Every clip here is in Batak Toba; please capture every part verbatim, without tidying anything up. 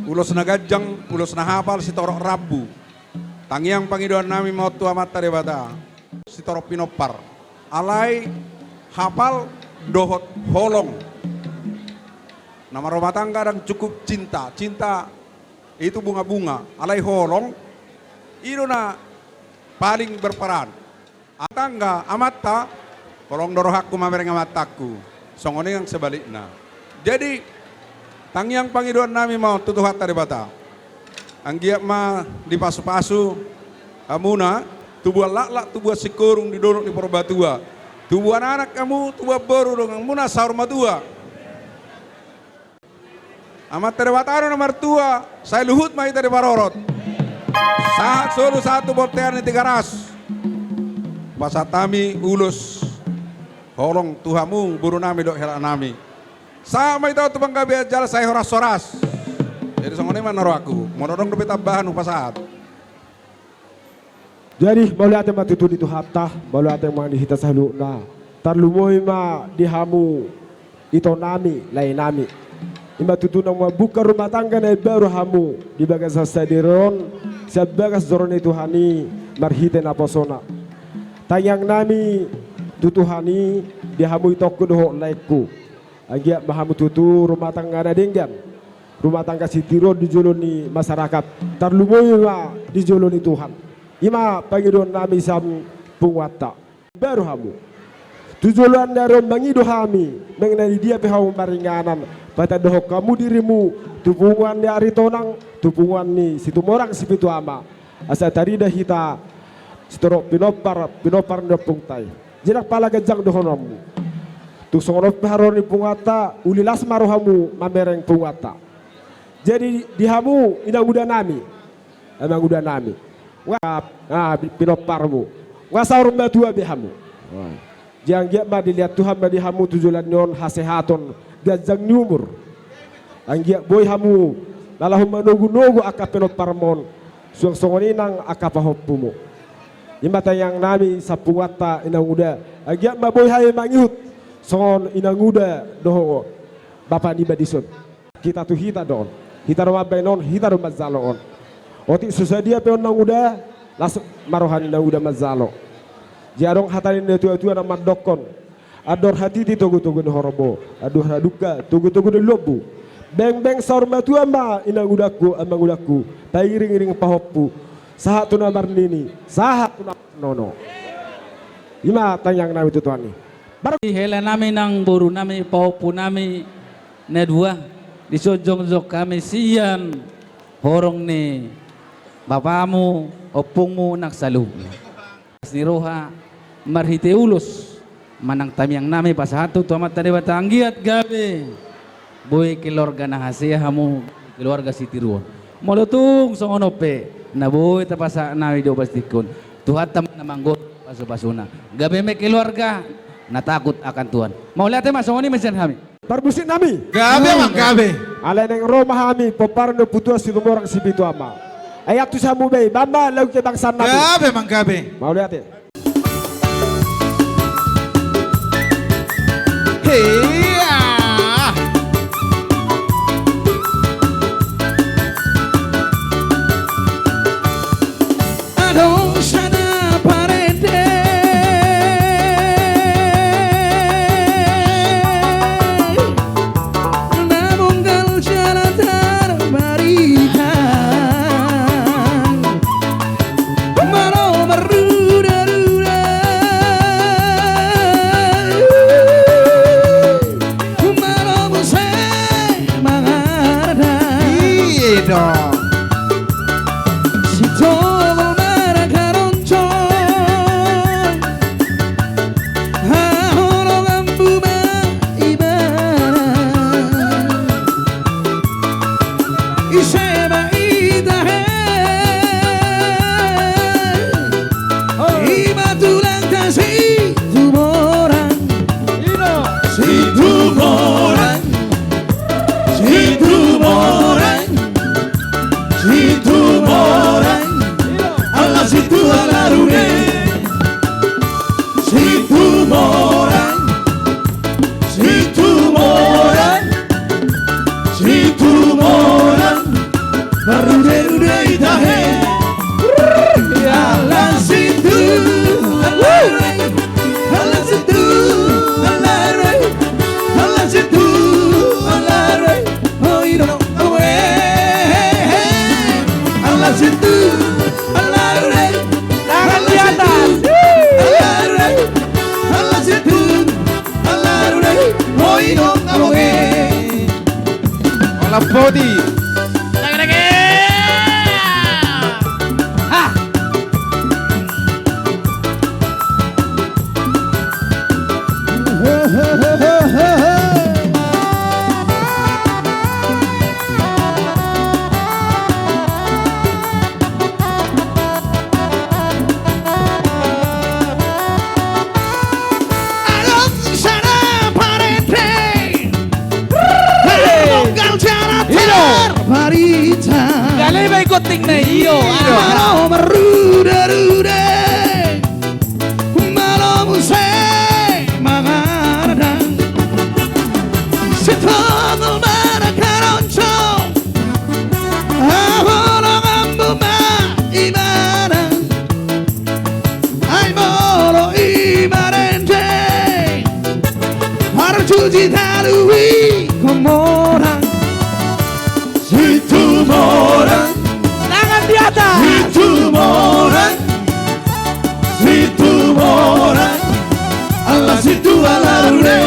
Ulos na ganjang, ulos na hapal, sitorop rambu. Tangiang pangidoannami ma on tu Amanta Debata, sitorop pinompar. Alai hapal dohot holong. Na marrumah tangga ndang cukup cinta. Cinta itu bunga-bunga. Alai holong, i do na paling berperan. Tangga amanta, holong do rohangku mamereng amantangku. Songon i nang sebalikna. Jadi, tangiang pangidoannami ma on tu Tuhanta Debata. Anggiat ma dipasupasu hamuna, tubuan laklak, tubuan singkoru di dolok ni Purbatua. Tubuan anak hamu, tubuan boru donganmuna saur matua. Amanta Debata do na martua, sai luhut ma hita diparorot. Sahat solu sahat tu bontean ni Tigaras. Pasahat hami ulos holong tu hamu borunami dohot helanami. Sahat ma hita tu panggabean jala sai horas-horas. Jadi songon i ma na rohangku. Molo adong dope tambahan hupasahat. Jadi, mauliate ma tutu di Tuhanta, mauliate ma di hita saluhutna. Tarlumobi ma di hamu itonami, laenami. I ma tutu na mambuka rumah tangga na imbaru hamu di bagasan sadari on, sian bagas joro ni Tuhan i marhite naposona. Tangiangnami tu Tuhan i di hamu itongku dohot laengku. Anggiat ma hamu tutu rumah tangga na denggan, rumah tangga sitiruon di jolo ni masyarakat, tarlumobi ma di jolo ni Tuhan. I ma pangidoannami sian punguanta. Baru hamu. Tu joloan ni ari on mangido hami, naeng na di dia pe hamu maringanan, patandahonon hamu dirimu tu punguan ni Aritonang, tu punguan ni Situmorang Sipitu Ama. Asa tarida hita sitorop pinompar, pinompar ni ompungta i. Jadi ndang pala ganjang dohononmu. Tung songon on pe haroro ni punguanta, uli las ma rohamu mamereng punguanta. Jadi di hamu inangudanami, inangudanami. Nga, ah, pi-, pinomparmu. Nga saur matua be hamu. Jadi anggiat ma dilehon Tuhan ma di hamu tu joloan ni on hasehaton, ganjang ni umur. Anggiat boi hamu na laho manogunogu angka pinomparmu on, suang songon i nang angka pahompumu. I ma tangiangnami sian punguanta inanguda. Anggiat ma boi hami mangihut songon inanguda dohot bapa niba dison. Hita tu hita do on. Hita do mambahen on, hita do manjalo on. Otik so sadia pe on nanguda, las ma roha ni nanguda manjalo. Jadi adong hata ni natuatua na mandokkon: Andor hatiti togutogu ni horbo, andor hadungka togutogu ni lombu. Bengbeng saur matua ma inangudanku, amangudangku, pangiringiring pahompu, sahat tu na marnini, sahat tu na marnono. I ma tangiangnami tu Tuhan i. Bar- Helanami nang borunami, pahompunami na dua, dison jongjong hami sian horong ni bapamu, ompungmu nang saluhutna. Las ni roha marhite ulos manang tangiangnami pasahathon tu Amanta Debata, anggiat gabe boi keluarga na hasea hamu, keluarga sitiruon. Molo tung songon on pe na boi tapasahat nami di ombas tingki on, Tuhanta ma na manggohi pasupasuna. Gabe ma keluarga na takut akan Tuhan. Mauliate ma, songon i ma sian hami. Parmusiknami. Gabe, manggabe. Alai naeng ro ma hami pomparan ni ompu tuan Situmorang Sipitu Ama. Ai antusi hamu be, bamba lagu kebangsaan nami. Gabe, manggabe. Mauliate. Hei, ah. Adong sada parende na mungkal jala tarbarita, malo marrudaruda. Oi, dong, abonge. Ola poti. Dage, dage. Ha. Adong sada parende. Hei. Unggal jala. Iyo. Tarbarita. Gale bai gonting na, iyo. Iyo. Malo marrude-rude. Malo muse mangaradang. Sitongol ma na karoncong. Abolonganmu ma i manang. Ai molo i marende. Parjuji talu i Komorang. Situmorang. Tangan di atas. Situmorang. Situmorang. Ala situ ala rude.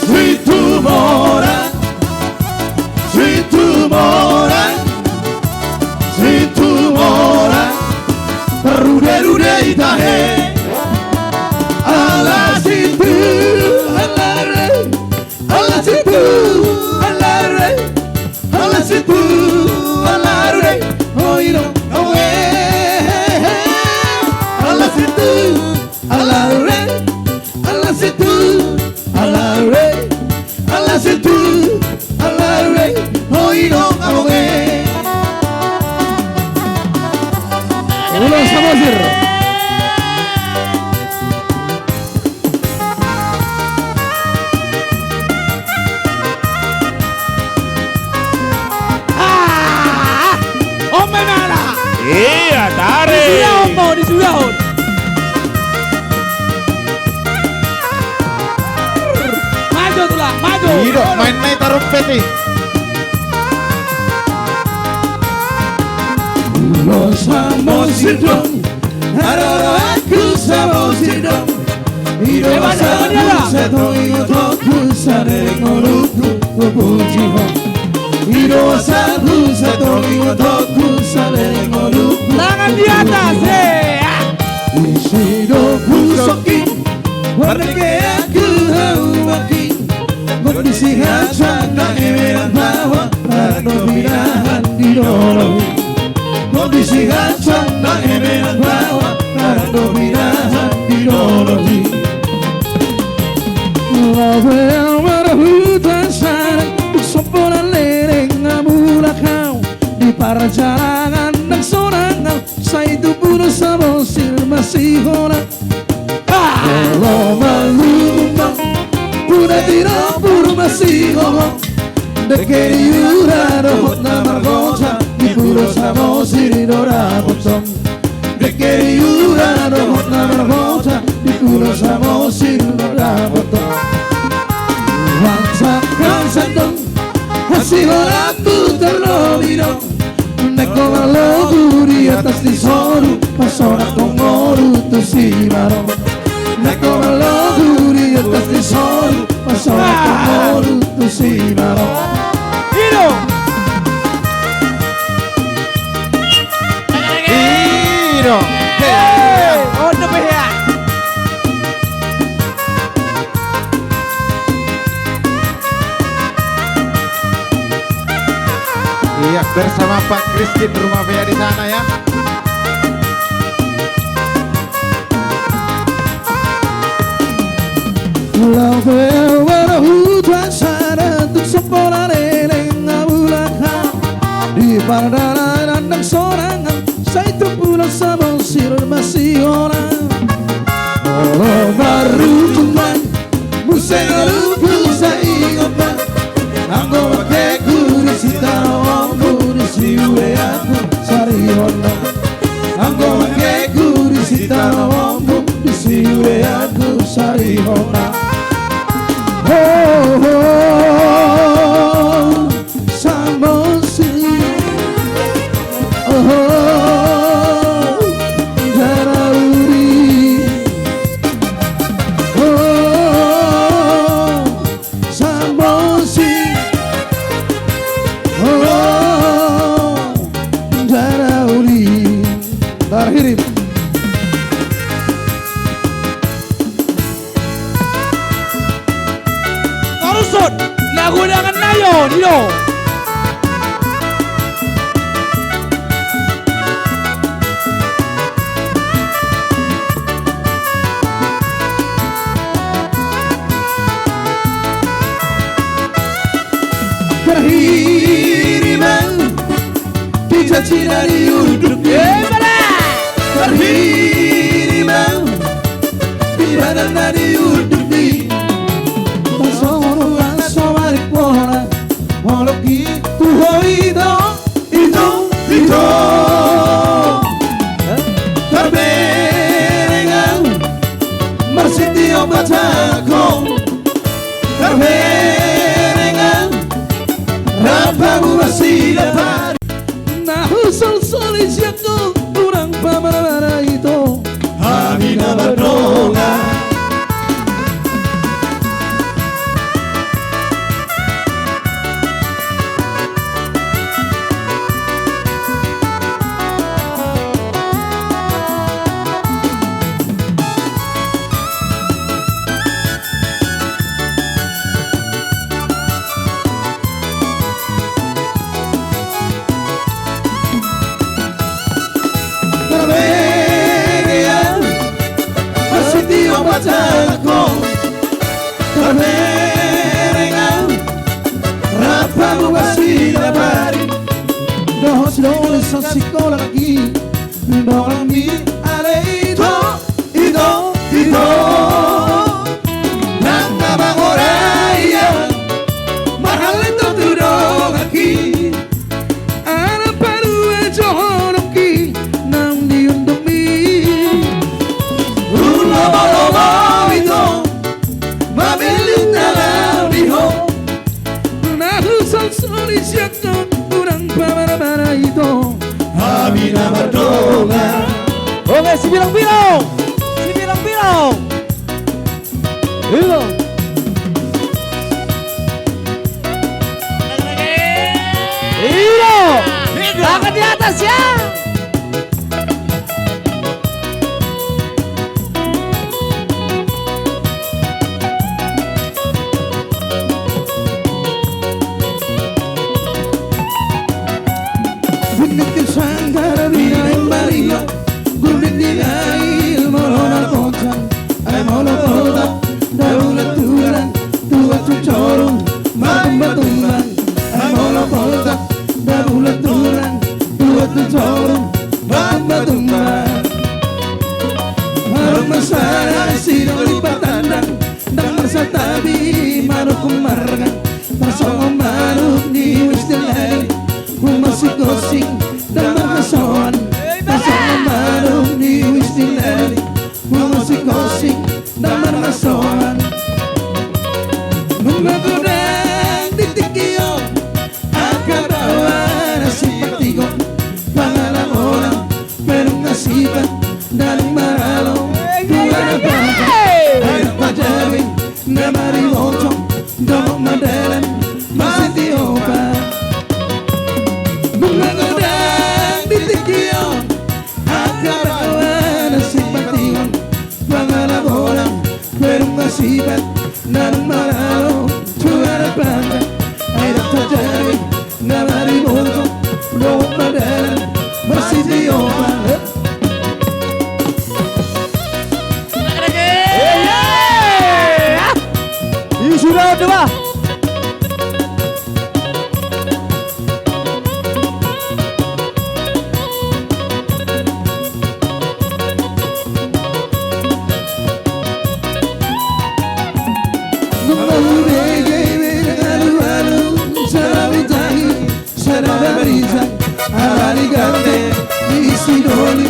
Situmorang. Situmorang. Situmorang. Rude-rude i tahe. Ala situ ala rude. Ala situ ala rude. Ala situ ala rude. Oi, dong, oi. Ala situ ala rude. Ala situ ala rude. Ala situ ala rude. Oi, dong, abonge. Ulos Samosir. Ah! On ma i mala. Iya, tarik. Disudahon ma, disudahon. Maju, Tulang, maju. Ido, main nai tarumpet i. Ulos Samosir dong. Haroro aku Samosir dong. Ido asa buset ho, ingot ho, saleleng ngolungku, hupuji ho. Ido asa buset ho, ingot ho, saleleng ngolungku. Tangan di atas, eh, ah. Disi do husongking, mardengke aku hau mangking. Gondisi hansan na eme nang baoa, na dang do pinahan di dolok i. Gondisi hansan na eme nang baoa, na dang do pinahan di dolok i. Laho au marhuta sada, tung somponan leleng nga mulak au. Di parjalanan nang sonang au, sai tumpu do Samosir masihol. Molo malumang, puna tinompur masihoho. Dengke ni ura dohot na margosa, di Pulo Samosir do dapothon. Dengke ni ura dohot na margosa, di Pulo Samosir do dapothon. Hansan, hansan dong, hasiholanku tarlobi dong. Naeng ho marlogu di atas di solu, pasonang ho ngolu tu si Maro. Naeng ho marlogu di atas di solu, pasonang ho ngolu tu si Maro. Ido. Ido. Hei, on do pe hea. Iya, bersama Pak Kristin Rumapea di sana ya. Laho au marhuta sada, tung somponan leleng nga mulak au. Di pardalanan nang sonang au, sai tumpu do Samosir masihol. Molo marujung ma i, muse ngolungku sai ingot ma. Anggo bangkeku disi tano ombun, disi udeanku sarihonna. Anggo bangkeku disi tano ombun, disi udeanku sarihonna. Ho, ho. Samosir. Oh, darauri. Oh, Sot, na godangan nai on, i do. Parhiriman, di caci na di unduk i. Parhiriman, di badan na di unduk i. Pasoro aso balik bona, holok i tu ho ito, ito, ito. Parberengan, marsitio patahon. Parberengan, rap hamu masida pari. Na husolsol i sian ho, tulang pamarabara ito. Hami na mardongan. Parberengan, marsitio patahon. Parberengan, rap hamu masida pari. Dohot si Doli, sasikola lagi. Doli, ale ito, ito, ito. Nang na mangorai au, marhalto tu donganki. Ala palu ajo holongki, naung di undukmi. Olo, olo, ito, mamilu na laho di ho. Na husolsol i sian ho, tulang pamarabara ito. Hami na mardongan. Oke, sibilang-bilang. Sibilang-bilang. Ilo. Ilo. Tangan di atas ya. Gundit di sanggar binaen bario, gundit di lail molo margoncang, ai molo poltak, dabulan tulang, tua tu toru, matumba-tumba, ai molo poltak, dabulan tulang, tua tu toru, matumba-tumba. Marung marsada sidoli patandang, ndang marsantabi manuk marga, tarsongon manuk ni uis di lali, humasik gosing ndang marhasoan, tarsongon manuk ni uis di lali, humasik gosing ndang marhasoan. Nunga godang di tingki on angka baoa na sipatigon, pangalang-olang pe nunga sipat, na naeng maralo tu anak bangka, anak pajari na maribotong dohot mardalan masitio pa. Nunga godang di tingki on angka baoa na sipatigon, pangalang-olang pe nunga sipat, na naeng maralo tu anak bangka, anak pajari na maribotong dohot mardalan masitio pa. Isi do ba. Nunga hubege be alu-alu, sada butahi, sada barisang, ala ni gante ni si Doli,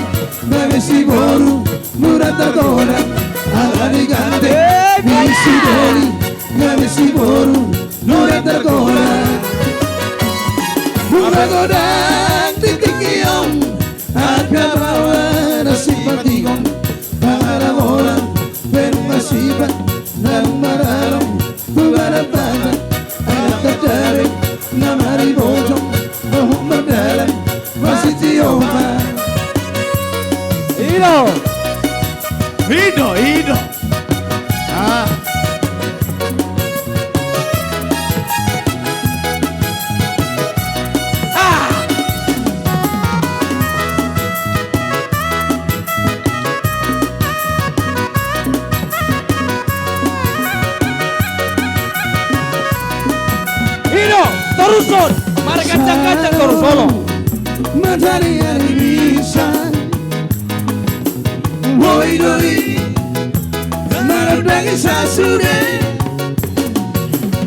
gabe si boru, mura targoda, ala ni gante ni si Doli, gabe si boru, mura targoda. Nunga godang di tingki on angka baoa na sipatigon, pangalang-olang pe nunga sipat, na naeng maralo tu anak bangka, anak pajari na maribotong dohot mardalan masitio pa. Ido. Ido, ido. Ah. Torus on, margancang-gancang torus, olo. Manjadi ari bisa. Boi do i manondangi sasude.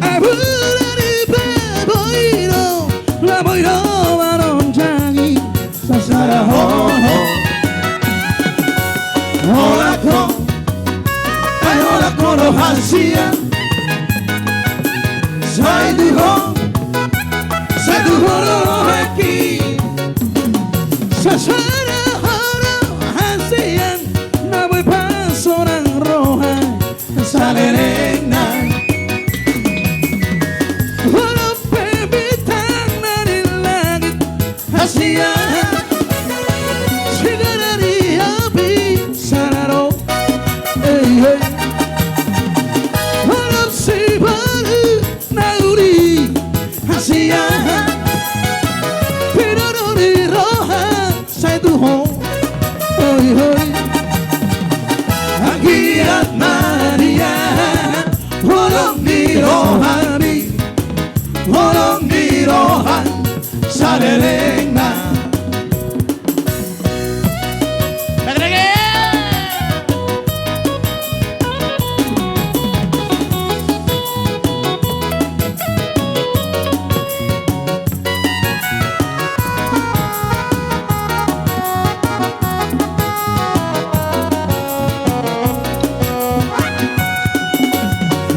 Abu dari pe boi do, na boi do manondangi. Sasada ho, ho. Holan ho, ai holan ho do hasian. Sai tu ho, sai tu ho do rohangki. Sasada ho do hasian, na boi pasonang roha. Salelengna. Holan pe bintang na di langit. Hasian. Singkada di api. Sasada ho. Ei, ei. Holan sibaru na uli. Hasian. Pinodo ni roha. Sai tu ho, hoi, hoi. Anggiat ma nian holong ni rohami, holong ni roha salelengna.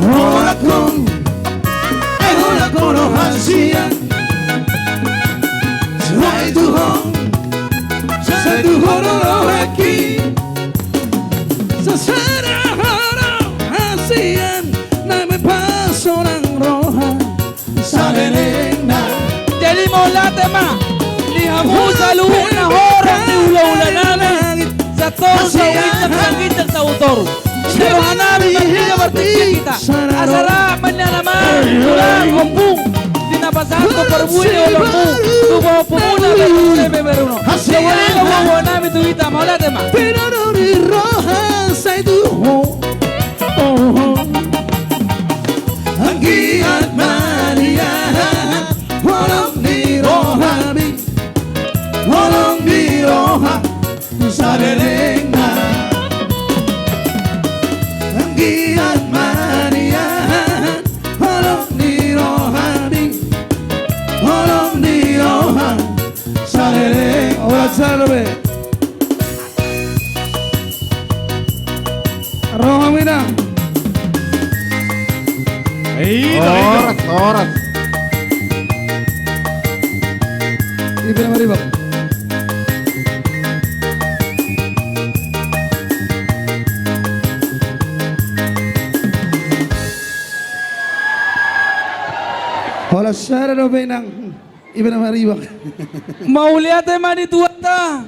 Holan ho, ai holan ho do hasian. Sai tu ho, sai tu ho do rohangki. Sasada ho do hasian, na boi pasonang roha. Salelengna. Jadi mauliate ma di hamu saluhutna horong ni hulahula nami. Sator sahuinjak, sahuinjak sahutoru. Inda rohanami martia martingki hita. Asa rap ma nian amang tulang ompung, di na pasahathon parbue ni holongmu tu pahompu muna, pahompu muna, pahompu muna. Songon i ma huhut nami tu hita, mauliate ma. Pinodo ni roha sai tu ho. Anggiat ma nian holong ni rohami, holong ni roha salelengna. Anggiat ma nian holong ni rohami, holong ni roha salelengna. Ora salo be. Roha mina. Horas, horas. Ibu nama riba. Horas sada do benang. Ibu nama riba. Mauliate ma di Tuhanta.